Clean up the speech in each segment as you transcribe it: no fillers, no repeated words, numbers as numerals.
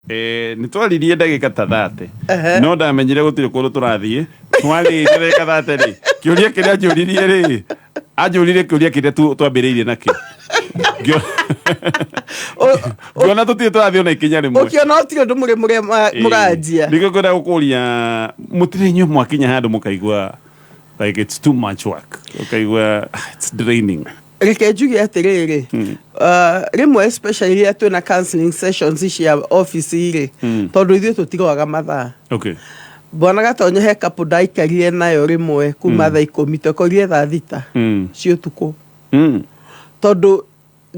Nĩ twaririe ndagĩka ta 30 no ndamenyire gũtirĩ kũndũ tũrathiĩ. Twarĩrie ndagĩka 30 rĩ, kĩũria kĩrĩa anjũririe rĩ, anjũririe kĩũria kĩrĩa twambĩrĩirie nakĩo. Ngĩona tũtirĩ tũrathiĩ ona ikinya rĩmwe. Ũkĩona ũtirĩ ũndũ mũrĩ mũranjia. Nĩkĩo ngwenda gũkũria, mũtirĩ inyuĩ mwakinya handũ mũkaigua like it's too much work, ũkaigua, "Ah, it's draining"? Reke njuge atĩrĩrĩ, rĩmwe especially rĩrĩa twĩna counseling sessions cia office rĩ, tondũ ithuĩ tũtiroaga mathaa. Bwana Gatonyo, he couple ndaikarire nayo rĩmwe kuma thaa 10, twekorire thaa 6 cia ũtukũ, tondũ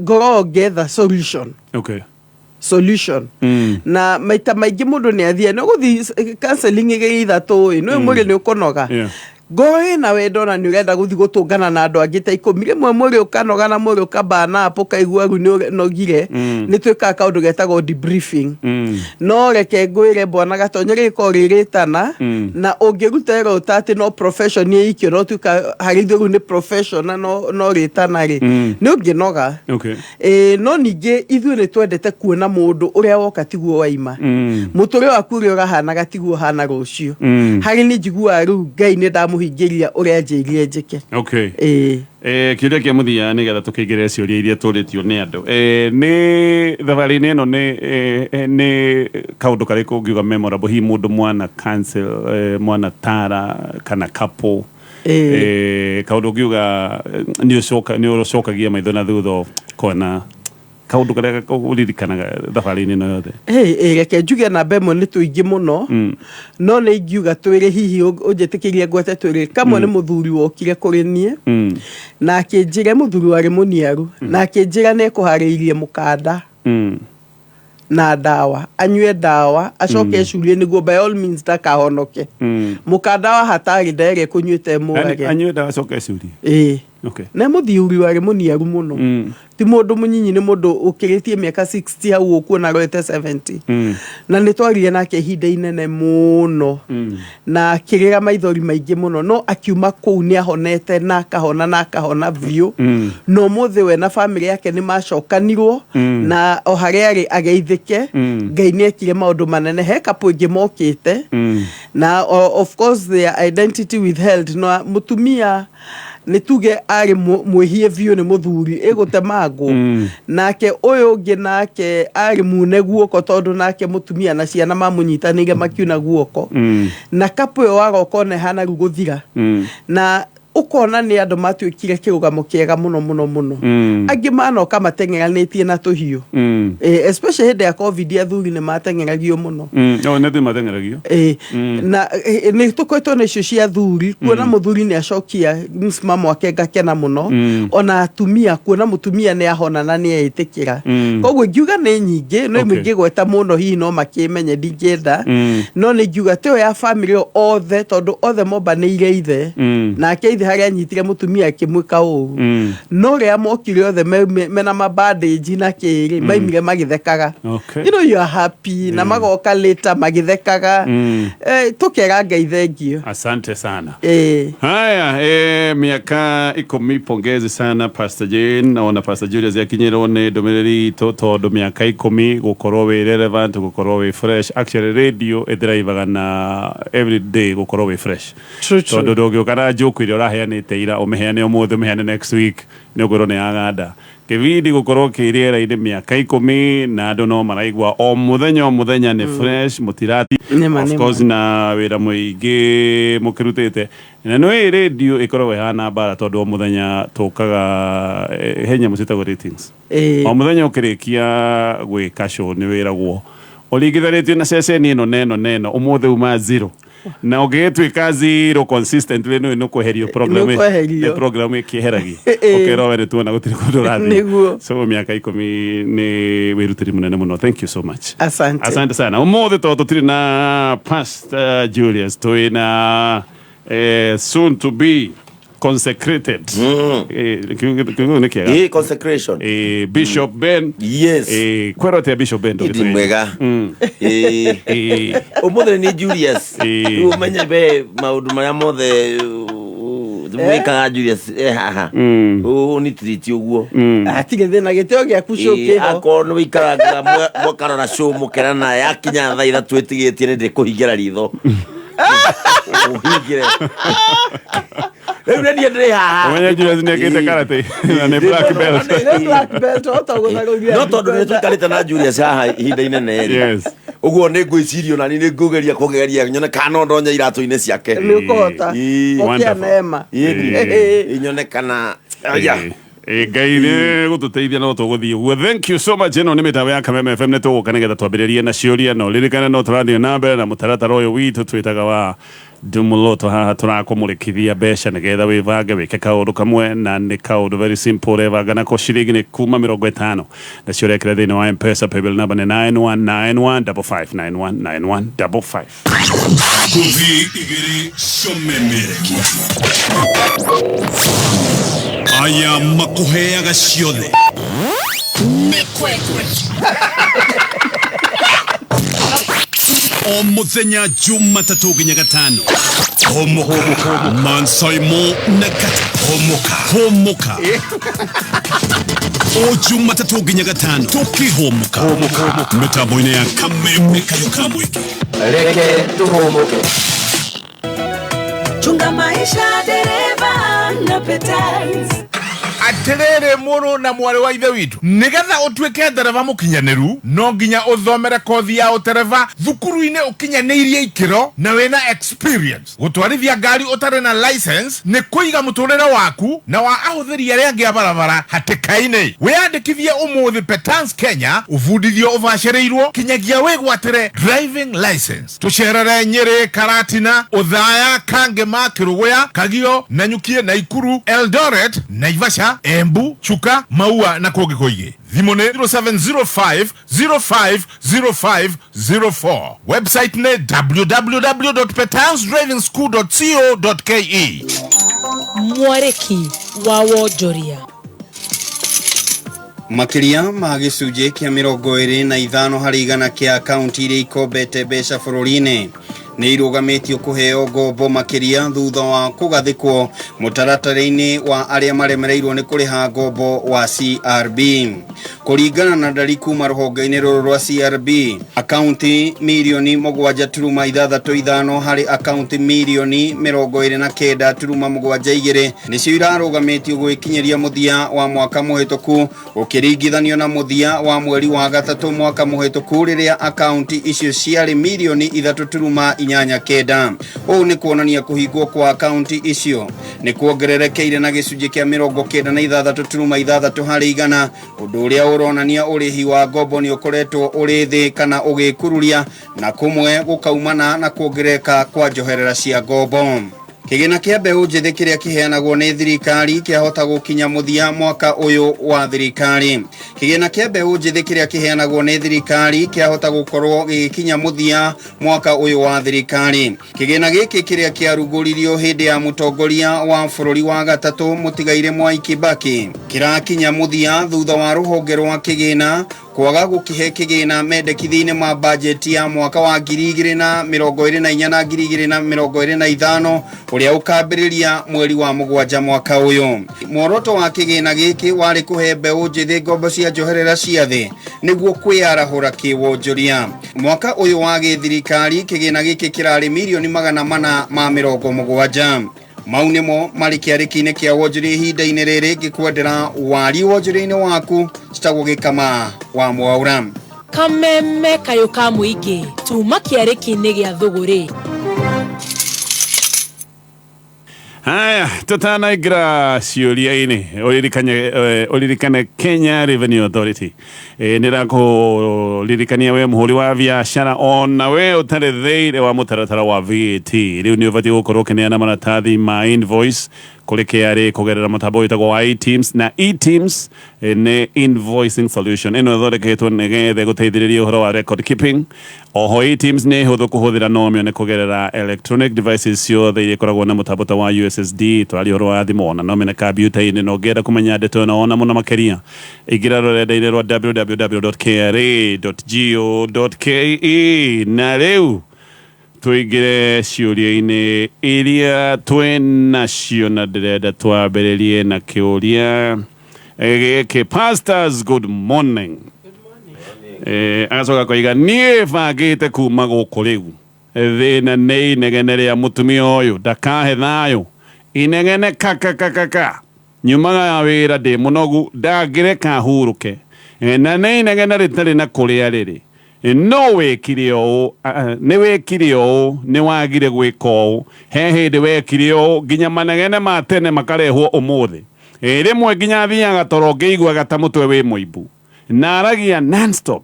ngoragwo ngĩetha solution. Solution. Na maita maingĩ mũndũ nĩ athia nĩ ũgũthiĩ counseling igĩrĩ ithatũ ĩ, nĩ mwĩrĩ nĩ ũkũnoga. Ngoro ĩna wendo na nĩ ũrenda gũthiĩ gũtũngana na andũ angĩ ta 10, rĩmwe mwĩrĩ ũkanoga na mwĩrĩ ũkabana up, ũkaigua rĩu nĩ ũnogire. Nĩ twĩkaga kaũndũ getagwo debriefing. No reke ngwĩre, bwana Gatonyo, rĩgĩkorwo rĩ rĩtana na ũngĩruta ĩro ta atĩ no profession ĩikio, no tuĩka harĩ ithuĩ rĩu nĩ profession na no rĩtana rĩ, nĩ ũngĩnoga. Ĩĩ, no ningĩ ithuĩ nĩ twendete kuona mũndũ ũrĩa woka tiguo waima. Mũtũrĩre waku ũrĩa ũrahanaga tiguo ũhana rũciũ. Harĩ nĩ njiguaga rĩu Ngai nĩ ndamũhingĩria ũrĩa anjĩrire njĩke. Ĩĩ. Kĩũria kĩa mũthia nĩgetha tũkĩingĩre ciũria iria tũrĩtio nĩ andũ. Nĩ thabarĩ-inĩ ĩno nĩ kaũndũ karĩkũ ũngiuga memorable, hihi mũndũ mwana cancel, mwana tara kana couple, kaũndũ ũngiuga nĩ ũcokagia maitho na thutha ũkona kaũndũ karĩa ũririkanaga thabarĩ-inĩ ĩno yothe? Hey, reke njuge namba ĩmwe nĩ tũingĩ mũno, no nĩ ingiuga twĩrĩ, hihi ũnjĩtĩkĩrie ngwete twĩrĩ. Kamwe nĩ mũthuri wokire kũrĩ niĩ na akĩnjĩra, mũthuri warĩ mũniaru, na akĩnjĩra nĩ ekũharĩirie mũkanda na ndawa, anyue ndawa acoke ecurie nĩguo by all means ndakahonoke. Mũkanda wa hatarĩ nderĩ ekũnyuĩte mũrage. Anyue ndawa acoke ecurie? Ĩĩ. Na mũthuri warĩ mũniaru mũno, ti mũndũ mũnyinyi, nĩ mũndũ ũkĩrĩtie mĩaka 60 hau ũkuona arorete 70. Na nĩ twaririe nake ihinda inene mũno na akĩrĩra maithori maingĩ mũno, no akiuma kũu nĩ ahonete na akahona na akahona biũ. Na ũmũthĩ we na bamĩrĩ yake nĩ macokanirwo na o harĩa arĩ ageithĩke. Ngai nĩ ekire maũndũ manene. He couple ĩngĩ mokĩte na of course their identity withheld, na mũtumia nĩ tuge arĩ mwĩhie biũ nĩ mũthuri ĩgũtemangwo, nake ũyũ ũngĩ nake arĩ mune guoko, tondũ nake mũtumia na ciana mamũnyitanĩire makiuna guoko. Na couple ĩyo wagoka ona ĩhana rĩu gũthira, na ũkona nĩ andũ matuĩkire kĩrũgamo kĩega mũno mũno mũno. Angĩ manoka mateng'eranĩtie na tũhiũ. Especially hĩndĩ ya COVID, athuri nĩ mateng'eragio mũno. No nĩ mateng'eragio. Na nĩ tũkoretwo na icio cia athuri, kuona mũthuri nĩ acokia msimamo wake ngakena mũno. Ona atumia, kuona mũtumia nĩ ahona na nĩ etĩkĩra. Koguo ingiuga nĩ nyingĩ, no imwe ingĩgweta mũno hihi no makĩmenye, ndingĩenda. No nĩ ingiuga tĩyo ya family ĩyo othe, tondũ othe mombanĩire ithe. Nake ithe harĩa anyitire mũtumia akĩmwĩka ũru. No rĩrĩa mokire othe mena mabandĩnji na kĩrĩ, maimire magĩthekaga. You know you are happy, na magoka later magĩthekaga. Tũkera Ngai thengio. Asante sana. Haya, mĩaka 10, pongezi sana Pastor Jane. Ona Pastor Julius akinyĩrwo nĩ ndũmĩrĩri itũ, tondũ mĩaka 10 gũkorwo wĩ relevant, gũkorwo wĩ fresh. Actually radio ĩthrivaga na every day gũkorwo wĩ fresh. True, true. Tondũ ndũngĩũka na joke ĩrĩa ũraheanĩte ira, ũmĩheane ũmũthĩ, ũmĩheane next week, nĩ ũkwĩrwo nĩ yaganda. Kĩbindi gũkorwo kĩ rĩera-inĩ mĩaka 10 na andũ no maraigua o mũthenya o mũthenya nĩ fresh, mũtirati. Nĩma, Of nĩma. course na wĩra mũingĩ mũkĩrutĩte, na nĩ radio ĩkoragwo ĩhana mbara, tondũ o mũthenya tũkaga he nyamũ ciĩtagwo ratings. O mũthenya ũkĩrĩkia gwĩka show nĩ wĩragwo ũringithanĩtio na ceceni ĩno na ĩno na ĩno, ũmũthĩ uma zero, na ũngĩgĩtuĩka zero consistently nĩ ũkweherio program. Nĩ ũkweherio. Nĩ program ĩkĩeheragia. Ũkerwo we nĩ tuona gũtirĩ kũndũ ũrathiĩ. So mĩaka 10 nĩ wĩrutĩri mũnene mũno. Thank you so much. Asante. Asante sana. Ũmũthĩ tondũ tũtirĩ na Pastor Julius, twĩ na soon to be consecrated. Kiugo nĩ kĩega. Consecration. Bishop Ben. Kwĩrwo atĩa, Bishop Ben? Ndi mwega. Ũmũthĩ nĩ Julius. Rĩu ũmenye be maũndũ marĩa mothe Mwĩkaga Julius e haha ũnitiriti ũguo. Hatirĩ thĩna, gĩtĩo gĩaku Ĩĩ, cũkĩho. Akorwo nĩ wĩikarangaga mũkarora show mũkerana yakinya thaa 3 ĩtigĩtie nĩ ndĩkũhingĩra ritho ũhingĩre rĩu nĩ niĩ ndĩ haha. Ũmenye Julius nĩ ekĩte karate na nĩ black belt. Nĩ black belt wahota gũthagũria. No tondũ nĩ tũikarĩte na Julius haha ihinda inene rĩ, ũguo nĩ ngwĩciria onani nĩ ngũgeria kũgeria nyone kana no ndonye iratũ-inĩ ciake. Nĩ ũkũhota. Ĩĩ. Ũkĩa Wonderful. neema. Ĩĩ, nyone kana aya. Ĩ, Ngai nĩ gũtũteithia no tũgũthiĩ ũguo. Thank you so much. Ĩno nĩ mĩtambo ya Kameme FM. Nĩ tũgũka nĩgetha twambĩrĩrie na ciũria, no ririkane no tũrathiĩ na mbere na mũtaratara ũyũ witũ twĩtaga wa Ndumuloto. Haha tũrakũmũrĩkithia mbeca nĩgetha wĩbange wĩke kaũndũ kamwe, na nĩ kaũndũ very simple ũrebanga nako. Ciringi nĩ kuma 50 nacio ũrekĩra thĩinĩ wa M-Pesa. Paybill number nĩ 919155919155. Ngũthi igĩrĩ ciomemerekia aya makũheaga ciothe. Mĩkwekwe o mũthenya Jumatatũ nginya Gatano. Hũmũka Mansaimo na Gata. Hũmũka, hũmũka o Jumatatũ nginya Gatano tũkĩhũmũka mĩtambo-inĩ ya Kameme kayũ ka mũingĩ. Reke tũhũmũke. Chunga maisha dereva na Petals. Atĩrĩrĩ, mũrũ na mwarĩ wa ithe witũ, nĩgetha ũtuĩke ndereba mũkinyanĩru no nginya ũthomere kothi ya ũtereba thukuru-inĩ ũkinyanĩirie ikĩro na wĩna experience. Gũtwarithia ngari ũtarĩ na license nĩ kũiga mũtũrĩre waku na wa ahũthĩri arĩa angĩ a barabara hatĩka-inĩ. Wĩyandĩkithie ũmũthĩ Petans Kenya, ũbundithio ũbacĩrĩirwo kinyagia wĩgwatĩre driving license. Tũcerere Nyĩrĩ, Karatina, Ũthaya, Kangema, Kĩrũgũya, Kagio, Nanyukie, Naikuru, Eldoret, Naivasha, Embu, Chuka, Maua na kũngĩ kũingĩ. Thimũ nĩ 0705 050504. Website nĩ www.petansdrivingschool.co.ke. Mwarĩki wa wonjoria. Makĩria ma gĩcunjĩ kĩa 25% kĩa akaunti iria ikombete mbeca bũrũri-inĩ nĩ irũgamĩtio kũheo ngombo makĩria thutha wa kũgathĩkwo mũtaratara-inĩ wa arĩa maremereirwo nĩ kũrĩha ngombo wa CRB. Kũringana na ndari kuma rũhonge-inĩ rũrũ rwa CRB, akaunti 7.65 mirioni harĩ akaunti 29.72 mirioni nĩcio irarũgamĩtio gwĩkinyĩria mũthia wa mwaka mũhĩtũku, ũkĩringithanio na mũthia wa mweri wa gatatũ mwaka mũhĩtũku rĩrĩa akaunti icio ciarĩ 3.89 mirioni. Ũũ nĩ kuonania kũhingwo kwa akaunti icio nĩ kuongererekeire na gĩcunjĩ kĩa 96.6%, ũndũ ũrĩa ũronania ũrĩhi wa ngombo nĩ ũkoretwo ũrĩ thĩ kana ũgĩkururia, na kũmwe gũkaumana na kuongerereka kwa njoherera cia ngombo. Kĩgĩna kĩa mbeũ njĩthĩ kĩrĩa kĩheanagwo nĩ thirikari kĩahota gũkinya mũthia mwaka ũyũ wa thirikari. Kĩgĩna kĩa mbeũ njĩthĩ kĩrĩa kĩheanagwo nĩ thirikari kĩahota gũkorwo gĩgĩkinya mũthia mwaka ũyũ wa thirikari. Kĩgĩna gĩkĩ kĩrĩa kĩarugũririo hĩndĩ ya mũtongoria wa bũrũri wa gatatũ mũtigaire Mwai Kibaki kĩrakinya mũthia thutha wa rũhonge rwa kĩgĩna kwaga gũkĩhe kĩgĩna mendekithia-inĩ ma bajeti ya mwaka wa 2024 na 2025 ũrĩa ũkambĩrĩria mweri wa mũgwanja mwaka ũyũ. Muoroto wa kĩgĩna gĩkĩ warĩ kũhe mbeũ njĩthĩ ngombo cia njoherera cia thĩ nĩguo kwĩyarahũra kĩwonjoria. Mwaka ũyũ wa gĩthirikari kĩgĩna gĩkĩ kĩrarĩ 470 mirioni. Mau nĩmo marĩ kĩarĩki-inĩ kĩa wonjoria ihinda-inĩ rĩrĩ. Ngĩkwendera wari wonjoria-inĩ waku. Citagwo Gĩkama wa Mwaura. Kameme kayũ ka mũingĩ tuma kĩarĩki-inĩ gĩa thũgũrĩ. Haya, tutanaingĩra ciũria-inĩ, ũririkane Kenya Revenue Authority nĩ rakũririkania we mũhũri wa biacara ona we ũtarĩ thĩinĩ wa mũtaratara wa VAT, rĩu nĩ ũbatiĩ gũkorwo ũkĩneana maratathi ma invoice kũrĩ KRA kũgerera mũtambo wĩtagwo wa eTIMS. Na eTIMS nĩ invoicing solution ĩno ĩthondeketwo nĩgetha gũteithĩrĩria ũhoro wa record keeping. Oho eTIMS nĩ hũthũ kũhũthĩra, no ũmĩone kũgerera electronic devices ciothe iria ikoragwo na mũtambo ta wa USSD, twaria ũhoro wa thimũ, ona no mene kambiuta-inĩ. Na ũngĩenda kũmenya ndeto ĩno ona mũno makĩria, ingĩra rũrenda-inĩ rwa www.kra.go.ke. Na rĩu Tũingĩre ciũria-inĩ iria twĩ nacio na ndĩrenda twambĩrĩrie na kĩũria gĩkĩ. Pastors, good morning. Agacoka koiga niĩ bangĩte kuma gũkũ rĩu. Thĩna nĩ inegene rĩa mũtumia ũyũ ndakahe thayũ. Inegene kakakakaka. Nyumaga wĩra ndĩ mũnogu ndangĩreka hurũke. Na nĩ inegene rĩtarĩ na kũrĩa rĩrĩ. No wĩkire ũũ, nĩ wĩkire ũũ, nĩ wagire gwĩka ũũ. He hĩndĩ wekire ũũ nginya manegene ma tene makarehwo ũmũthĩ. Rĩmwe nginya thiaga toro ngĩiguaga ta mũtwe wĩ mũimbu. Na aragia non-stop.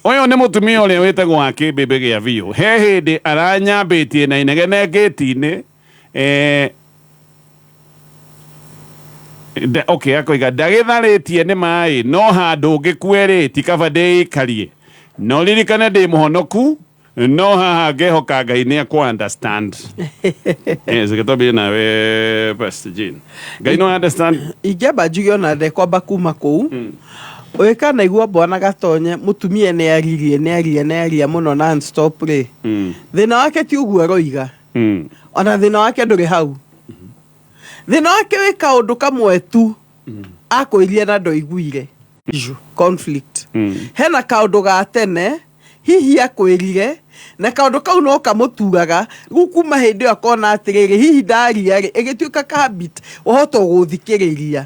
Ũyũ nĩ mũtumia ũrĩa wĩtagwo wa kĩmbĩmbĩ gĩa biũ. He hĩndĩ aranyambĩtie na inegene ngĩti-inĩ. Okay, akoiga ndagĩtharĩtie nĩ maĩ no handũ ngĩkue rĩ ti kaba ndĩikarie. No ririkane ndĩ mũhonoku no haha ngehoka Ngai nĩ akũ understand. Yes, gĩtwambie nawe Pastor Jane. Ngai no understand. Ingĩamba njuge ona ndekwamba kuma kũu ũgĩkana igua bwana Gatonye mũtumia nĩ aririe nĩ aria nĩ aria mũno non stop rĩ, thĩna wake ti ũguo aroiga. Ona thĩna wake ndũrĩ hau. Thĩna wake wĩ kaũndũ kamwe tu akwĩrire na ndoiguire. Issue, conflict. Hena kaũndũ ga tene hihi akwĩrire na kaũndũ kau no kamũturaga rĩu kuma hĩndĩ ĩyo akona atĩrĩrĩ hihi ndaria rĩ ĩgĩtuĩka ka habit wahota gũthikĩrĩria.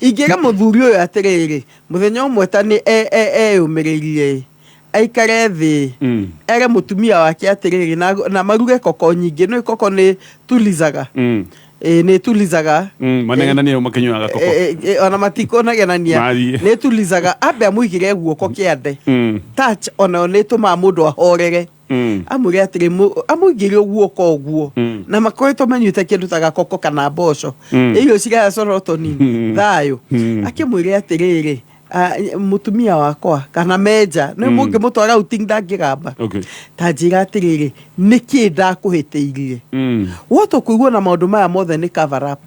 Ingĩra mũthuri ũyũ atĩrĩrĩ mũthenya ũmwe ta nĩ eyũmĩrĩrie aikare thĩ ere mũtumia wake atĩrĩrĩ na maruge koko nyingĩ. Nĩ koko nĩ tulizaga. Nĩ tulizaga. Manegenania makĩnyuaga koko. Ona matikunegenania nĩ tulizaga ambe amũigĩre guoko kĩande. Touch onayo nĩ ĩtũmaga mũndũ ahorere. Amwĩre atĩrĩ amũigĩre guoko ũguo na makoretwo manyuĩte kĩndũ ta gakoko kana mboco irio cigaya coro tũnini thayũ. Akĩmwĩre atĩrĩrĩ mũtumia wakwa kana menja nĩ mũngĩmũtwara outing ndangĩgamba. Ta njĩra atĩrĩrĩ nĩkĩ ndakũhĩtĩirie wota kũigua na maũndũ maya mothe nĩ cover up.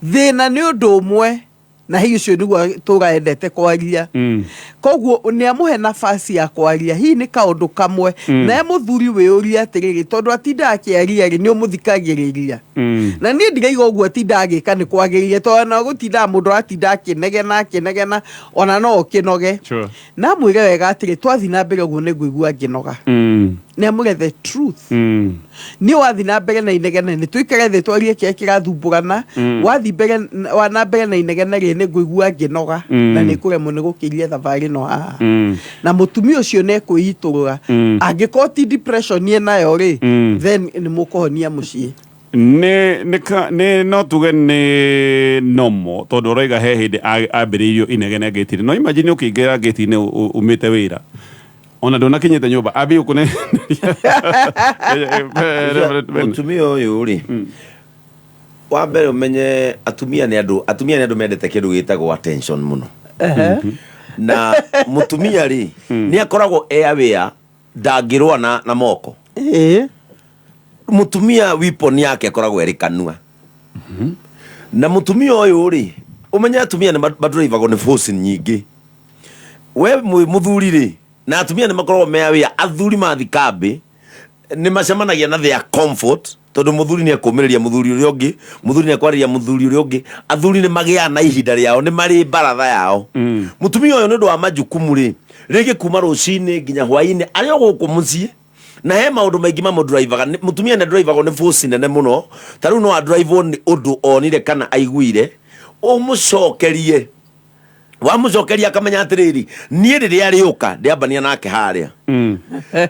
Thĩna nĩ ũndũ ũmwe na hihi ũcio nĩguo tũraendete kwaria. Koguo nĩ amũhe nafasi ya kwaria hihi nĩ kaũndũ kamwe na mũthuri wĩyũrie atĩrĩrĩ tondũ atinda akĩaria rĩ nĩ ũmũthikagĩrĩria. Na niĩ ndiraiga ũguo atinda agĩka nĩ kwagĩrĩire tondũ ona gũtindaga mũndũ aratinda akĩnegena akĩnegena ona no ũkĩnoge. Na amwĩre wega atĩrĩ twathiĩ na mbere ũguo nĩ ngũigua ngĩnoga. Nĩ amwĩre the truth. Niĩ wathiĩ na mbere na inegene nĩ tũikare thĩ twarie kĩrĩa kĩrathumbũrana. Wathiĩ mbere wa na mbere na inegene rĩ nĩ ngũigua ngĩnoga na nĩ kũremwo nĩ gũkĩria thabarĩ ĩno haha. Na mũtumia ũcio nĩ ekwĩitũrũra. Angĩkorwo ti depression enayo rĩ, then nĩ mũkũhonia mũciĩ. Nĩ no tuge nĩ normal tondũ ũroiga he hĩndĩ ambĩrĩirio inegene ngĩti-inĩ. No imagine ũkĩingĩra ngĩti-inĩ umĩte wĩra ona ndũnakinyĩte nyũmba ambie ũkũne Mũtumia ũyũ rĩ, wa mbere ũmenye atumia nĩ andũ mendete kĩndũ gĩtagwo attention mũno. Na mũtumia rĩ nĩ akoragwo e aware ndangĩrũa na moko. Mũtumia weapon yake akoragwo ĩrĩ kanua. Na mũtumia ũyũ rĩ, ũmenye atumia nĩ madrivagwo nĩ force nyingĩ. We mwĩ mũthuri rĩ, na atumia nĩ makoragwo me aware athuri mathi kambĩ nĩ macemanagia na their comfort tondũ mũthuri nĩ ekũmĩrĩria mũthuri ũrĩa ũngĩ, mũthuri nĩ ekwarĩria mũthuri ũrĩa ũngĩ. Athuri nĩ magĩaga na ihinda rĩao, nĩ marĩ baratha yao. Mũtumia ũyũ nĩ ũndũ wa majukumu rĩ, rĩngĩ kuma rũcinĩ nginya hwainĩ arĩ o gũkũ mũciĩ na he maũndũ maingĩ mamũdrivaga. Mũtumia nĩ adrivagwo nĩ force nene mũno. Ta rĩu no adrivwo nĩ ũndũ onire kana aiguire, ũmũcokerie. Wamũcokeria akamenya atĩrĩrĩ, niĩ rĩrĩa rĩũka ndĩambania nake harĩa.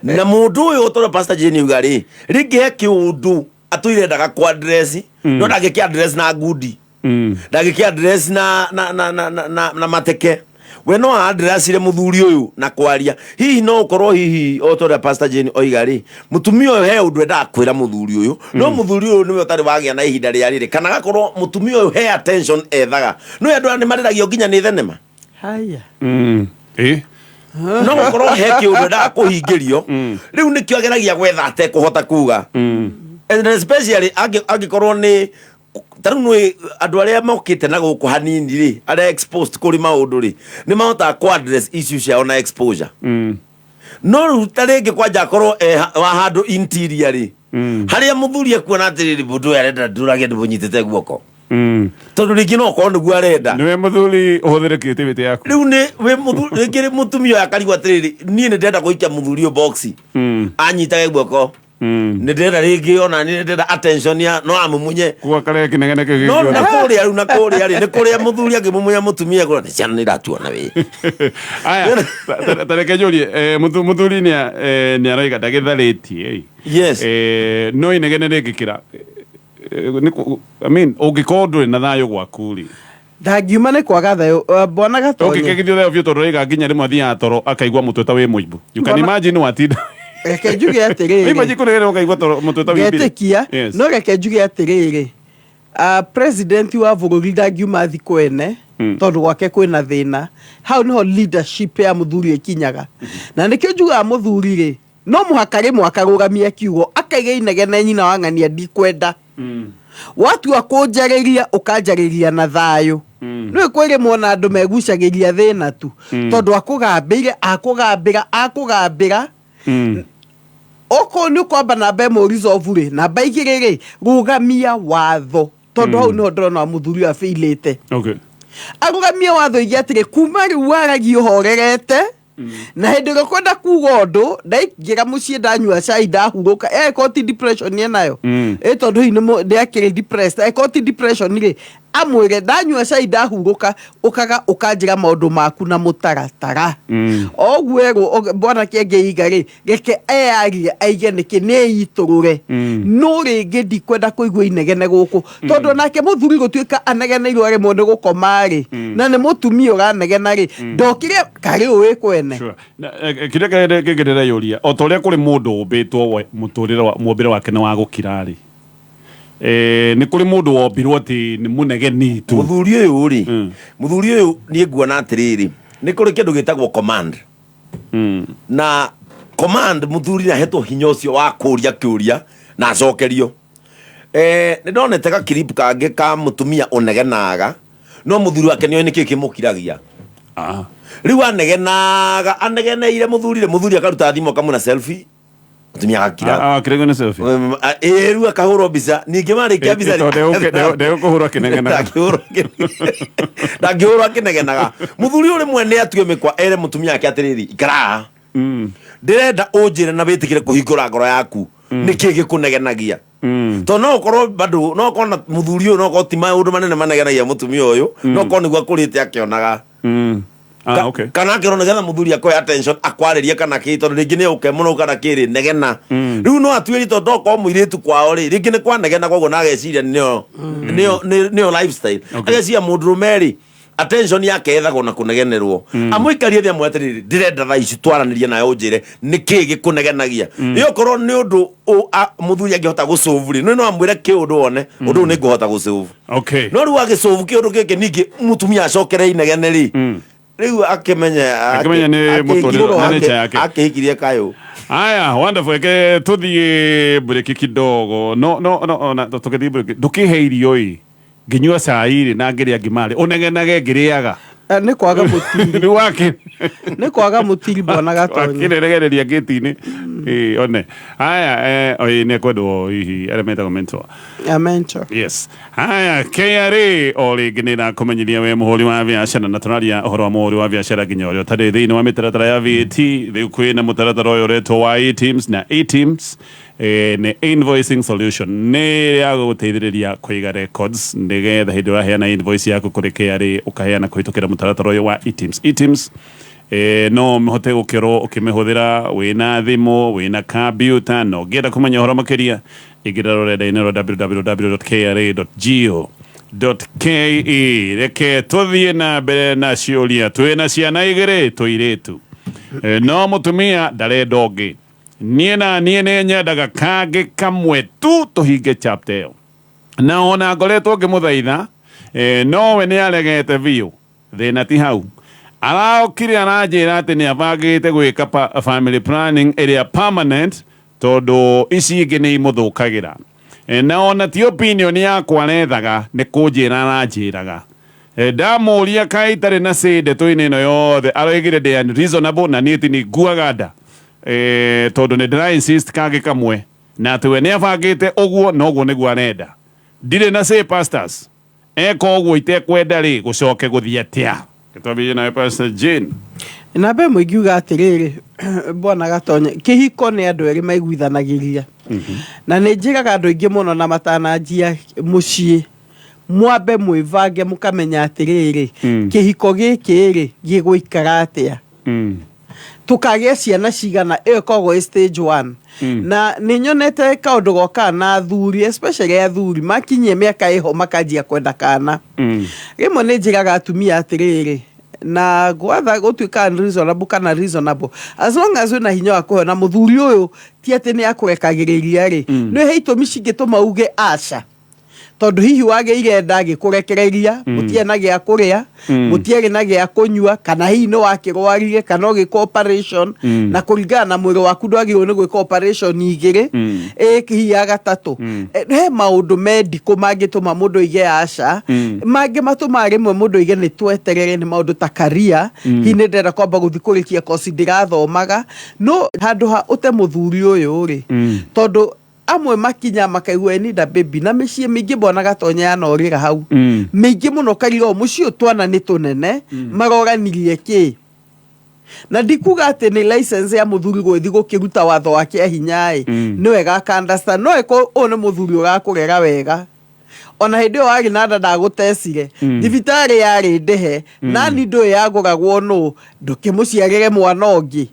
Na mũndũ ũyũ tondũ Pastor Jane auga rĩ, rĩngĩ he kĩũndũ atũire endaga kũ address, no ndangĩkĩ address na ngundi. Ndangĩkĩ address na mateke. We no addressire mũthuri ũyũ na kwaria. Hihi no ũkorwo hihi o ta ũrĩa Pastor Jane oiga rĩ, mũtumia ũyũ he ũndũ endaga kwĩra mũthuri ũyũ, no mũthuri ũyũ nĩwe ũtarĩ wagĩa na ihinda rĩa rĩrĩ, kana agakorwo mũtumia ũyũ he attention ethaga. No andũ aya nĩ marĩragio nginya nĩ thenema. Haya. No gũkorwo he kĩũndũ endaga kũhingĩrio, rĩu nĩkĩo ageragia gwetha atekũhota kuga. And especially angĩkorwo nĩ ta rĩu nĩ andũ arĩa mokĩte na gũkũ hanini rĩ, arĩa exposed kũrĩ maũndũ rĩ, nĩ mahotaga kũ address issue ciao na exposure. No rĩu ta rĩngĩ kwanja akorwo e wa handũ interior rĩ, harĩa mũthuri ekuona atĩrĩrĩ, mũndũ ũyũ arenda ndũrage ndĩmũnyitĩte guoko, tondũ rĩngĩ no okorwo nĩguo arenda. Nĩwe mũthuri ũhũthĩre creativity yaku. Rĩu nĩ wĩ mũthuri, rĩngĩ rĩ mũtumia ũyũ akarigwo atĩrĩrĩ, niĩ nĩ ndĩrenda gũikia mũthuri ũyũ box anyitage guoko, nĩ ndĩrenda rĩngĩ ona nĩ ndĩrenda attention ya no amumunye. Kuga karĩa kĩnegene kĩu No na gĩkuona. kũrĩa rĩu, na kũrĩa rĩ, nĩ kũrĩa mũthuri angĩmumunya mũtumia kũrĩa nĩ ciana nĩ iratuona wĩ. Aya, ta reke njũrie, mũthuri nĩ aroiga ndagĩtharĩtie ĩ. Yes. No inegene rĩngĩkĩra, I mean, ũngĩkorwo ndũrĩ na thayũ gwaku rĩ, Ndangiuma nĩ kwaga thayũ, bwana Gatonye. Ũngĩkĩgithio thayũ biũ, tondũ raiga nginya rĩmwe athiaga toro akaigua mũtwe ta wĩ mũimbu. You can imagine watinda. Reke njuge atĩrĩrĩ. Imagine kũrĩ ũkaigua toro mũtwe ta wĩimbire. Ngetĩkia. Yes. No reke njuge atĩrĩrĩ, president wa bũrũri ndangiuma thikũ ene tondũ gwake kwĩna thĩna. Hau nĩho leadership ya mũthuri ĩkinyaga, na nĩkĩo njugaga mũthuri rĩ, no mũhaka rĩmwe akarũgamia kiugo, akaiga inegene nyina wa ng'ania, ndikwenda. Watua kũnjarĩria, ũkanjarĩria na thayũ. Nĩũĩ kwĩ rĩmwe ona andũ megucagĩria thĩna tu, tondũ akũgambĩire, akũgambĩra, akũgambĩra. Okorwo nĩ ũkwamba namba ĩmwe ũresolve rĩ, namba 2 rĩ, rũgamia watho, tondũ hau nĩho ndĩrona mũthuri ũyũ abĩilĩte. Arũgamie watho, ige atĩrĩ, kuma rĩu waragia ũhorerete, na hĩndĩ ĩrĩa ũkwenda kuga ũndũ, ndaingĩra mũciĩ, ndanyua cai, ndahurũka. Ĩkorwo ti depression enayo, ĩ tondũ hihi nĩ akĩrĩ depressed, ĩkorwo ti depression rĩ, amwĩre, ndanyua cai, ndahurũka, ũkaga ũkanjĩra maũndũ maku na mũtaratara. O ũguo erwo bwana Kĩengeiga rĩ, reke eyarie, aige nĩkĩ nĩ eitũrũre. No rĩngĩ ndikwenda kũigua inegene gũkũ, tondũ onake mũthuri gũtuĩka anegeneirwo aremwo nĩ gũkoma rĩ, na nĩ mũtumia ũranegena rĩ, ndokire karĩ ũĩ kwene. Sure. Na, kĩrĩa kĩngĩ ndĩreyũria, o ta ũrĩa kũrĩ mũndũ ũmbĩtwo mũtũrĩre wa mũmbĩre wake nĩ wa gũkira rĩ, nĩ kũrĩ mũndũ wombirwo atĩ nĩ mũnegeni tu. Mũthuri ũyũ rĩ, mũthuri ũyũ niĩ nguona atĩrĩrĩ, nĩ kũrĩ kĩndũ gĩtagwo command, na command mũthuri nĩ ahetwo hinya ũcio wa kũria kĩũria na acokerio. Nĩ ndonete gakiripu kangĩ ka mũtumia ũnegenaga, no mũthuri wake nĩoĩ nĩkĩ kĩmũkiragia. Rĩu anegenaga, anegeneire mũthuri rĩ, mũthuri akaruta thimũ akamũna selfie, mũtumia agakira. Akiragio nĩ selfie. Ĩĩ, rĩu akahũrwo mbica, ningĩ marĩkia mbica Tondũ ndegũkũhũrwo akĩnegenaga. Ndangĩhũrwo akĩnegenaga. Mũthuri ũyũ rĩmwe nĩ atue mĩkwa, ere mũtumia wake atĩrĩrĩ, ikara haha, ndĩrenda ũnjĩre na wĩtĩkĩre kũhingũra ngoro yaku nĩkĩ gĩkũnegenagia, tondũ no ũkorwo bado no ũkorwo na mũthuri ũyũ, no ũkorwo ti maũndũ manene manegenagia mũtumia ũyũ, no ũkorwo nĩguo akũrĩte akĩonaga. Kana akĩrwo nĩgetha mũthuri akũhe attention, akwarĩrie kana kĩ, tondũ rĩngĩ nĩ ũke mũno kana kĩrĩ negena. Rĩu no atuĩri, tondũ okorwo mũirĩtu kwao rĩ, rĩngĩ nĩ kwanegena, koguo na ageciria nĩyo lifestyle. Ageciria mũndũrũme rĩ, attention yake yethagwo na kũnegenerwo. Amũikarie thĩ, amwe atĩrĩrĩ, ndĩrenda thaa ici twaranĩrie nawe, ũnjĩre nĩkĩ gĩkũnegenagia. Ĩ okorwo nĩ ũndũ mũthuri angĩhota gũcũvu rĩ, no amwĩre kĩũndũ wone ũndũ ũyũ nĩ ngũhota gũcũvu. No rĩu agĩcũvu kĩũndũ gĩkĩ, ningĩ mũtumia acokere inegene rĩ, rĩu akĩmenya Akĩmenya nĩ mũtũrĩre, nĩ nature yake. Akĩhikirie kayũ. Aya, wonderful. Reke tuthiĩ break kidogo. No ona tũgĩthiĩ break, ndũkĩhe irio ĩ, ngĩnyua cai rĩ, na ngĩrĩa ngima rĩ, ũnegenage ngĩrĩaga. Nĩ kwaga mũtiri. Rĩu wake Nĩ kwaga mũtiri, bwana Gatonye. Wakĩreregereria ngĩti-inĩ. Ĩ, one haya, oi nĩ ekwendwo hihi arĩa metagwo mentor. A mentor. Yes. Haya, KRA o rĩngĩ nĩ ĩrakũmenyithia we mũhũri wa biacara, na tũraria ũhoro wa mũhũri wa biacara nginya ũrĩa ũtarĩ thĩinĩ wa mĩtaratara ya VAT. Rĩu kwĩna mũtaratara ũyũ ũretwo wa eTIMS, na eTIMS nĩ invoicing solution, nĩ ya gũgũteithĩrĩria kũiga records nĩgetha hĩndĩ ũraheana invoice yaku kũrĩ KRA, ũkaheana kũhĩtũkĩra mũtaratara ũyũ wa eTIMS. eTIMS no ũhote gũkorwo ũkĩmĩhũthĩra wĩna thimũ, wĩna kambiuta, na ũngĩenda kũmenya ũhoro makĩria, ingĩra rũrenda-inĩ rwa www.kra.go.ke. Reke tũthiĩ na mbere na ciũria. Twĩna ciana igĩrĩ tũirĩtu. No mũtumia ndarenda ũngĩ. Niĩ na niĩ nĩ nyendaga kangĩ kamwe tu tũhinge chapter ĩyo, na ona ngoretwo ngĩmũthaitha, nowe nĩ aregete biũ. Thĩna ti hau, araokire aranjĩra atĩ nĩ abangĩte gwĩka family planning ĩrĩa permanent, tondũ ici ingĩ nĩ imũthũkagĩra. Na ona ti opinion yakwa arethaga, nĩ kũnjĩra aranjĩraga. Ndamũria kaĩ itarĩ na say ndeto-inĩ ĩno yothe, aroigire ndĩ unreasonable na niĩ ti nĩ nguaga nda. Tondũ nĩ ndĩra insist kangĩ kamwe na atĩ we nĩ abangĩte ũguo na ũguo nĩguo arenda. Ndirĩ na say pastors. Eka ũguo itekwenda rĩ gũcoke gũthiĩ atĩa? Twambĩrĩrie nawe Pastor Jane. Namba ĩmwe ingiuga atĩrĩrĩ, bwana Gatonye, kĩhiko nĩ andũ erĩ maiguithanagĩria. Na nĩ njĩraga andũ aingĩ mũno na matananjia mũciĩ, mwambe mwĩbange mũkamenya atĩrĩrĩ, kĩhiko gĩkĩ rĩ, gĩgũikara atĩa? Tũkagĩa ciana cigana? Ĩyo ĩkoragwo ĩ stage one. Na nĩ nyonete kaũndũ gokaga na athuri, especially athuri makinyie mĩaka ĩho makanjia kwenda kana. Rĩmwe nĩ njĩraga atumia atĩrĩrĩ, na gwatha gũtuĩka unreasonable kana reasonable, as long as wĩna hinya wa kũheo na mũthuri ũyũ ti atĩ nĩ akũrekagĩrĩria rĩ, nĩ he itũmi cingĩtũma uge aca, tondũ hihi wagĩire nda agĩkũrekereria, mũtiarĩ na gĩa kũrĩa, mũtiarĩ na gĩa kũnyua, kana hihi nĩ wakĩrwarire kana ũgĩka operation, na kũringana na mwĩrĩ waku ndwagĩrĩirwo nĩ gwĩka operation igĩrĩ, ĩ hihi ya gatatũ. He maũndũ mendikũ mangĩtũma mũndũ oige aca. Mangĩ matũmaga rĩmwe mũndũ oige nĩ tweterere nĩ maũndũ ta career, hihi nĩ ndĩrenda kwamba gũthiĩ kũrĩkia koci ndĩrathomaga, no handũ ha ũte mũthuri ũyũ rĩ, tondũ amwe makinya makaigua I need a baby, na mĩciĩ mĩingĩ mbona Gatonye yanorĩra hau, mĩingĩ mũno kariga o mũciĩ ũyũ twana nĩ tũnene, maroranirie kĩ. Na ndikuga atĩ nĩ license ya mũthuri gũgĩthiĩ gũkĩruta watho wake hinya ĩ, nĩ wega aka understand, no ĩko ũyũ nĩ mũthuri ũrakũrera wega, ona hĩndĩ ĩyo warĩ na nda ndagũtecire, thibitarĩ yarĩ ndĩhe, nani ndũĩ yagũragwo nũ, ndũkĩmũciarĩre mwana ũngĩ.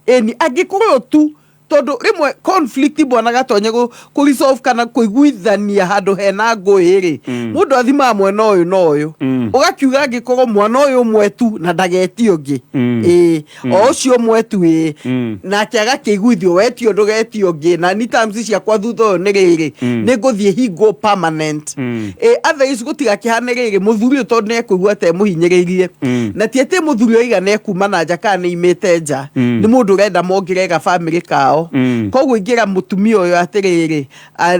Ĩni angĩkorwo tu, tondũ rĩmwe conflict bwana Gatonye kũ resolve kana kũiguithania handũ hena ngũĩ rĩ, mũndũ athimaga mwena ũyũ na ũyũ, ũgakiuga angĩkorwo mwana ũyũ ũmwe tu na ndagetio ũngĩ, ĩĩ o ũcio ũmwe tu, ĩĩ nake agakĩiguithio wetio ndũgetio ũngĩ, na ni terms ciakwa thutha ũyũ nĩ rĩrĩ, nĩ ngũthiĩ hingwo permanent. Ĩ otherwise gũtigakĩhane rĩrĩ, mũthuri ũyũ tondũ nĩ ekũigua ta emũhinyĩrĩirie, na ti atĩ mũthuri oiga nĩ ekuma na nja kana nĩ imĩte nja, nĩ mũndũ ũrenda mongerere family kao. Koguo ingĩra mũtumia ũyũ atĩrĩrĩ,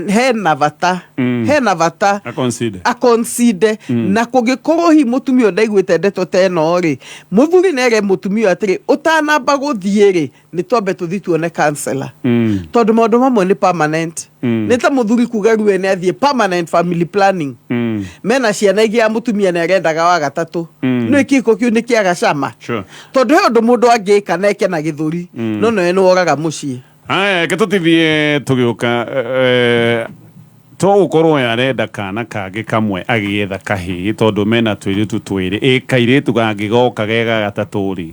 hena bata, hena bata A-consider. A-consider. Na kũngĩkorwo hihi mũtumia ũyũ ndaiguĩte ndeto ta ĩno rĩ, mũthuri nere mũtumia ũyũ atĩrĩ, ũtanamba gũthiĩ rĩ, nĩ twambe tũthiĩ tuone counselor, tondũ maũndũ mamwe nĩ permanent. Nĩ ta mũthuri kuga rĩu nĩ athiĩ permanent family planning, mena ciana ingĩ ya mũtumia nĩ arendaga wa gatatũ, no kĩko kĩu nĩ kĩaga cama. Tondũ he ũndũ mũndũ angĩka na eke na gĩthũri, no nowe nĩ woraga mũciĩ. Haya, reke tũtithie tũgĩũka, to gũkorwo we arenda kana kangĩ kamwe agĩetha kahĩĩ, tondũ mena tũirĩtu twĩrĩ, ĩ kairĩtu gangĩgoka ge ga gatatũ rĩ,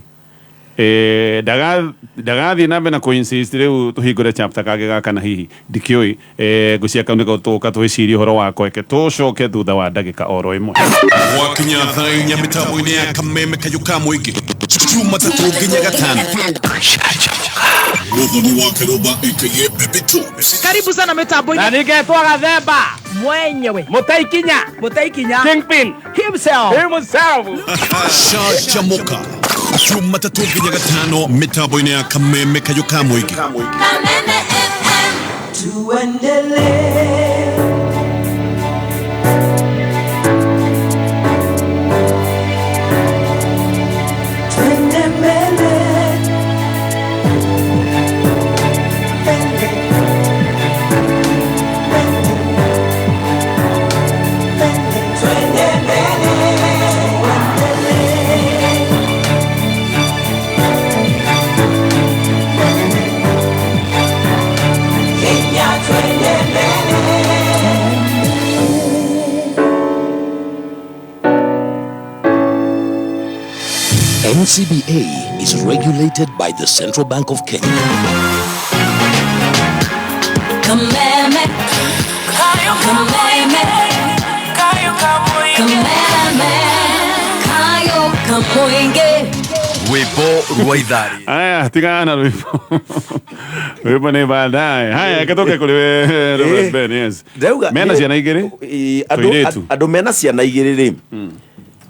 ndagathiĩ na mbere na kũ-insist rĩu tũhingũre chapter kangĩ gaka, na hihi ndikĩũĩ. Ngũcia kau nĩko tũka twĩcirie ũhoro wako, eke tũcoke thutha wa ndagĩka oro ĩmwe. Gwakinya thaa 4 mĩtambo-inĩ ya Kameme Kayũ ka Mũingĩ, Jumatatũ nginya Gatano, Muthoni wa Kĩrũmba aka Baby Tubes. Karibu sana mitambo-inĩ. Na ningetwo Gathemba. Mwenyewe. Mũtaikinya. Mũtaikinya. Kingpin. Himself. Himself. Canjamũka Jumatatũ nginya Gatano mĩtambo-inĩ ya Kameme Kayũ ka Mũingĩ. Kameme FM. Tuendelee. Twende mbele. Mbele. Mbele. Mbele. Twende mbele. Tuendelee. Mbele. Kenya twende mbele. NCBA is regulated by the Central Bank of Kenya. Kameme. Kameme. Kameme. Kayo Kamoinge. Rwĩmbo rwa ithari. Aya, tigana na rwĩmbo, rwĩmbo nĩ baadaye. Haya, reke tũke kũrĩ we, Reverend Ben, yes. Ndauga Mena ciana igĩrĩ. Andũ Tũirĩtu. Andũ mena ciana igĩrĩ rĩ,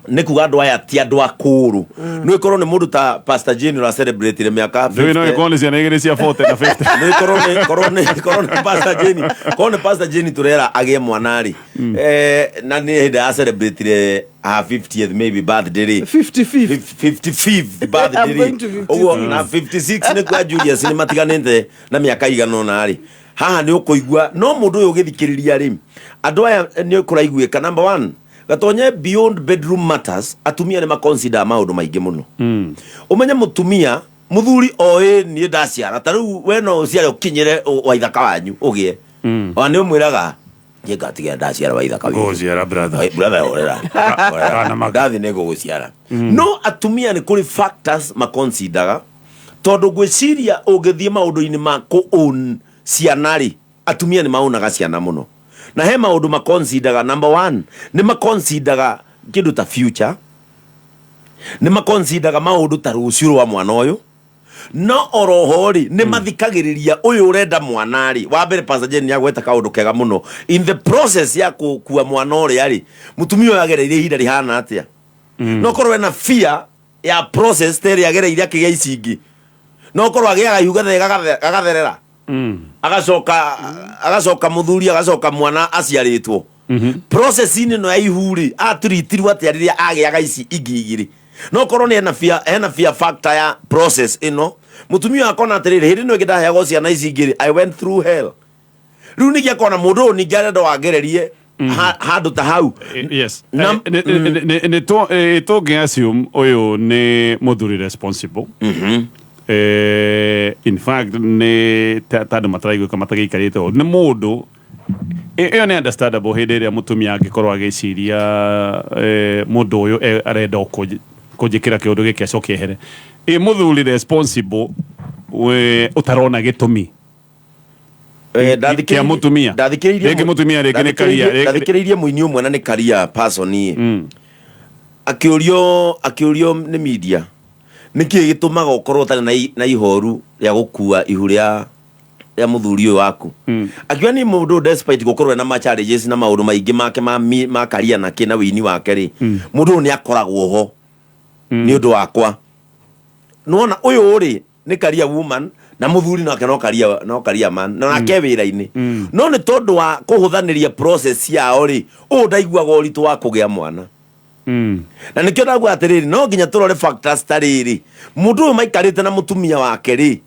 Nĩ kuga andũ aya ti andũ akũrũ. Nĩ ĩkorwo nĩ mũndũ ta Pastor Jane ũra celebrate mĩaka Ndũĩ no 50. ĩkorwo nĩ ciana igĩrĩ cia 40 na 50. Nĩ korwo nĩ korwo nĩ korwo nĩ Pastor Jane, korwo nĩ Pastor Jane turera agĩe mwana rĩ, na nĩ hĩndĩ ya celebrate her 50th maybe birthday rĩ, 55th. 55th birthday I'm rĩ, going to 56. Ũguo na 56 nĩ kwa Julius nĩ matiganĩte na mĩaka igana ũna rĩ, haha nĩ ũkũigua no mũndũ ũyũ ũgĩthikĩrĩria rĩ, andũ aya nĩ kũraiguĩka. Number one, Gatonye, beyond bedroom matters, atumia nĩ maconsider maũndũ maingĩ mũno. Ũmenye mũtumia mũthuri oĩ niĩ ndaciara, ta rĩu we no ũciare ũkinyĩre waithaka wanyu ũgĩe, ona nĩ ũmwĩraga niĩ ngatigira ndaciara waithaka witũ. Gũciara brother. Oi, brother, horera. Horera. Ndathi nĩ ngũgũciara. No atumia nĩ kũrĩ factors maconsideraga, tondũ ngwĩciria ũngĩthiĩ maũndũ-inĩ ma kũ own ciana rĩ, atumia nĩ maonaga ciana mũno, na he maũndũ maconsideraga. Number one, nĩ maconsideraga kĩndũ ta future, nĩ maconsideraga maũndũ ta rũciũ rwa mwana ũyũ. No oroho rĩ, nĩ mathikagĩrĩria ũyũ ũrenda mwana rĩ. Wa mbere, Pastor Jane nĩagweta kaũndũ kega mũno. In the process ya gũkua mwana ũrĩa rĩ, mũtumia ũyũ agereire ihinda rĩhana atĩa? No korwo ena fear ya process ta ĩrĩa agereire akĩgĩa ici ingĩ. No korwo agĩaga ihu gagatherera, agacoka mũthuri, agacoka mwana aciarĩtwo. Process-inĩ ĩno ya ihu rĩ, aturitirwo atĩa rĩrĩa agĩaga ici ingĩ igĩrĩ? No korwo nĩ hena fear factor ya process ĩno. Mũtumia ũyũ akona atĩrĩrĩ, hĩndĩ ĩno ĩngĩ ndaheagwo ciana ici ingĩ rĩ, I went through hell. Rĩu ningĩ akona mũndũ ũyũ ningĩ arenda wangererie handũ ta hau. Yes. Na- Nĩ tũngĩ assume ũyũ nĩ mũthuri responsible. In fact, nĩ ta andũ mataraiguĩka matagĩikarĩte ũũ, nĩ mũndũ ĩyo nĩ understandable. Hĩndĩ ĩrĩa mũtumia angĩkorwo agĩciria mũndũ ũyũ arenda o kũnjĩkĩra kĩũndũ gĩkĩ acoke ehere, ĩ mũthuri responsible we ũtarona gĩtũmi kĩa mũtumia. Ndathikĩrĩirie Rĩngĩ mũtumia rĩngĩ nĩ career, Ndathikĩrĩirie mũini ũmwe na nĩ career person ĩ, akĩũrio nĩ media nĩkĩ gĩtũmaga ũkorwo ũtarĩ na ihoru rĩa gũkua ihu rĩa mũthuri ũyũ waku. Akiuga ni mũndũ despite gũkorwo ena ma challenges na maũndũ maingĩ make ma career na kĩ na wĩini wake rĩ, mũndũ ũyũ nĩ akoragwo ho nĩ ũndũ wakwa. Nĩwona ũyũ rĩ, nĩ career woman na mũthuri nake no career man na nake wĩra-inĩ, no nĩ tondũ wa kũhũthanĩria process yao rĩ, ũũ ndaiguaga ũritũ wa kũgĩa mwana. Na nĩkĩo ndauga atĩrĩrĩ, no nginya tũrore factors ta rĩrĩ, mũndũ ũyũ maikarĩte na mũtumia wake rĩ,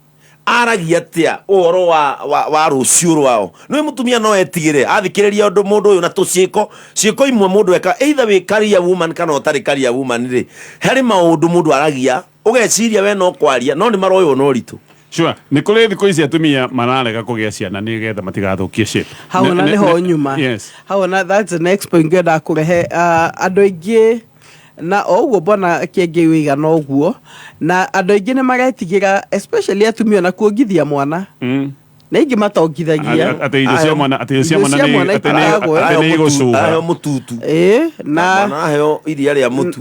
aragia atĩa ũhoro wa rũciũ rwao? Nĩ mũtumia no etigĩre athikĩrĩria ũndũ mũndũ ũyũ na tũciĩko ciĩko imwe mũndũ eka, either wĩ career woman kana ũtarĩ career woman rĩ, harĩ maũndũ mũndũ aragia ũgeciria we no kwaria no nĩ maroywo na ũritũ. Sure, nĩ kũrĩ thikũ ici atumia mararega kũgĩa ciana nĩgetha matigathũkie shape. Hau ona nĩho nyuma. Hau ona that's the next point ngwenda kũrehe. Andũ aingĩ na o ũguo mbona kĩngĩ wĩigana ũguo, na andũ aingĩ nĩ maretigĩra, especially atumia, ona kuongithia mwana, na ingĩ matongithagia. Atĩ irio cia mwana, atĩ irio cia Irio mwana cia mwana itiragwo. atĩ nĩ igũcuha. Aheo mũtutu. Ĩĩ, na mwana aheo iria rĩa mũtu.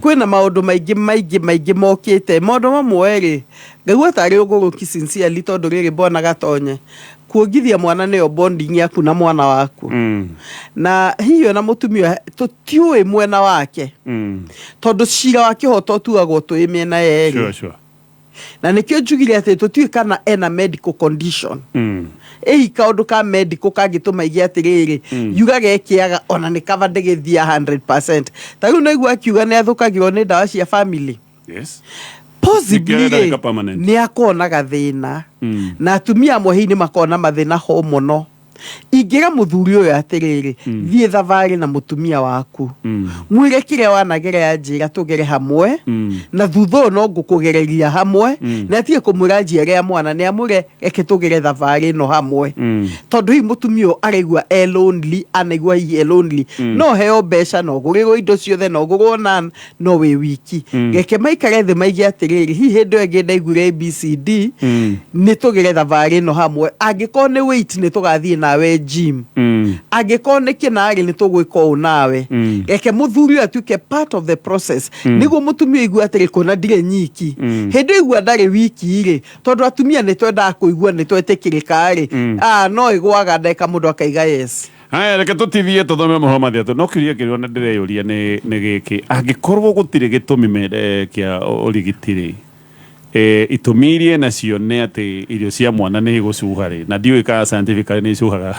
Kwĩna maũndũ maingĩ maingĩ maingĩ mokĩte. Maũndũ mamwe rĩ, ngaigua tarĩ ũgũrũki sincerely, tondũ rĩrĩ, mbona Gatonye, kuongithia mwana nĩyo bonding yaku na mwana waku, na hihi ona mũtumia tũtiũĩ mwena wake, tondũ cira wa kĩhoto ũtuagwo twĩ mĩena yerĩ. Na nĩkĩo njugire atĩ tũtiũĩ kana ena medical condition, ĩhi kaũndũ ka medical kangĩtũma ige atĩrĩrĩ, yugaga ĩkĩaga ona nĩ kaba ndĩgĩthia 100%. Ta rĩu naigua akiuga nĩ athũkagĩrwo nĩ ndawa cia family. Possibly Nĩkĩo arenda rĩ, gĩka permanent. nĩ akorwo na gathĩna, na atumia amwe hihi nĩ makoragwo na mathĩna hormonal. Ingĩra mũthuri ũyũ atĩrĩrĩ, thiĩ thabarĩ na mũtumia waku, mwĩre kĩrĩa wanagera ya njĩra tũgere hamwe, na thutha ũyũ no ngũkũgereria hamwe, na atige kũmwĩra njiare ya mwana, nĩ amwĩre reke tũgere thabarĩ ĩno hamwe, tondũ hihi mũtumia ũyũ araigua e lonely, anaigua hihi e lonely. No heo mbeca, no ũgũrĩrwo indo ciothe, no ũgũrwo nan no wĩ wiki. Reke maikare thĩ maige atĩrĩrĩ, hihi hĩndĩ ĩyo ĩngĩ ndaiguire ABCD, nĩ tũgere thabarĩ ĩno hamwe. Angĩkorwo nĩ weight, nĩ tũgathiĩ nawe gym. Angĩkorwo nĩ kĩnarĩ, nĩ tũgwĩka ũũ nawe. Reke mũthuri ũyũ atuĩke part of the process, nĩguo mũtumia aigue atĩrĩ, kũna ndirĩ nyiki. Hĩndĩ ĩyo igua ndarĩ wiki rĩ, tondũ atumia nĩ twendaga kũigua nĩ twetĩkĩrĩka rĩ, ah, no ĩgwaga ndagĩka mũndũ akaiga yes. Haya, reke tũtithie tũthome mohoro mathiatũ. No kĩũria kĩrĩa ona ndĩreyũria nĩ gĩkĩ: angĩkorwo gũtirĩ gĩtũmi kĩa ũrigiti rĩ, itũmi iria nacio nĩ atĩ irio cia mwana nĩ igũcuha rĩ, na ndiũĩ kana scientifically nĩ icuhaga?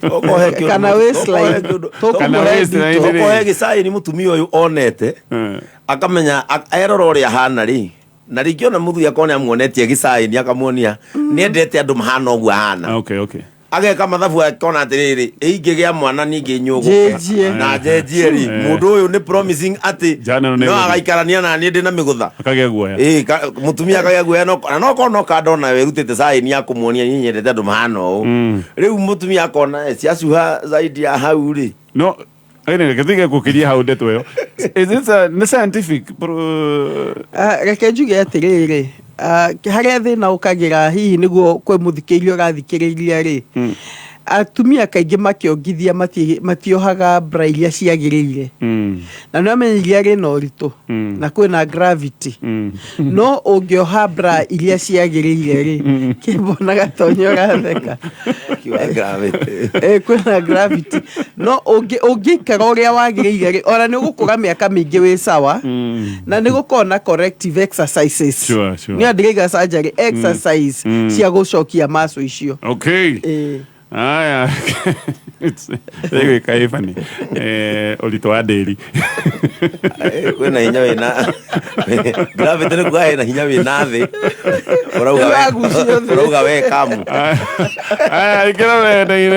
Okorwo he kĩũndũ- Kana waistline. Kana waistline rĩ. Okorwo he gĩcaĩni mũtumia ũyũ onete, akamenya, erora ũrĩa ahana rĩ, na rĩngĩ ona mũthuri akorwo nĩ amuonetie gĩcaĩni, akamuonia nĩ endete andũ mahana ũguo ahana, ageka mathabu, akona atĩrĩrĩ, ingĩgĩa mwana ningĩ nyũgũke Njenjie. na njenjie rĩ, mũndũ ũyũ nĩ promising atĩ Jana no no nĩ- agaikarania na niĩ ndĩ na mĩgũtha. Akagĩa guoya. Ĩĩ, mũtumia akagĩa guoya, na no korwo no kandona wĩrutĩte caĩni ya kũmuonia niĩ nyendete andũ mahana ũũ. Rĩu mũtumia akona ciacuha zaidi ya hau rĩ. No anyway, reke tige gũkĩria hau ndeto ĩyo. Is it a, nĩ scientific Ah, reke njuge atĩrĩrĩ, harĩa thĩna ũkagĩra hihi nĩguo kwĩ mũthikĩrĩria ũrathikĩrĩria rĩ, atumia kaingĩ makĩongithia matiohaga bra iria ciagĩrĩire, na nĩ amenya iria rĩna ũritũ na kwĩna gravity, no ũngĩoha bra iria ciagĩrĩire rĩ, kĩmbona gatonya ũratheka. Kiuga gravity. Kwĩna gravity, no ũngĩikara ũrĩa wagĩrĩire rĩ, ona nĩ ũgũkũra mĩaka mĩingĩ wĩ sawa, na nĩ gũkorwo na corrective exercises. Nĩ andĩraiga surgery, exercise cia gũcokia maco icio. Aya, ĩgwĩka ĩbani ũritũ wa ndĩri. Kwĩna hinya wĩna gravity, nĩ kuga hena hinya wĩna thĩ ũrauga Nĩũragucio thĩ. Ũrauga we kamu. Aya, ikĩra rũrenda-inĩ.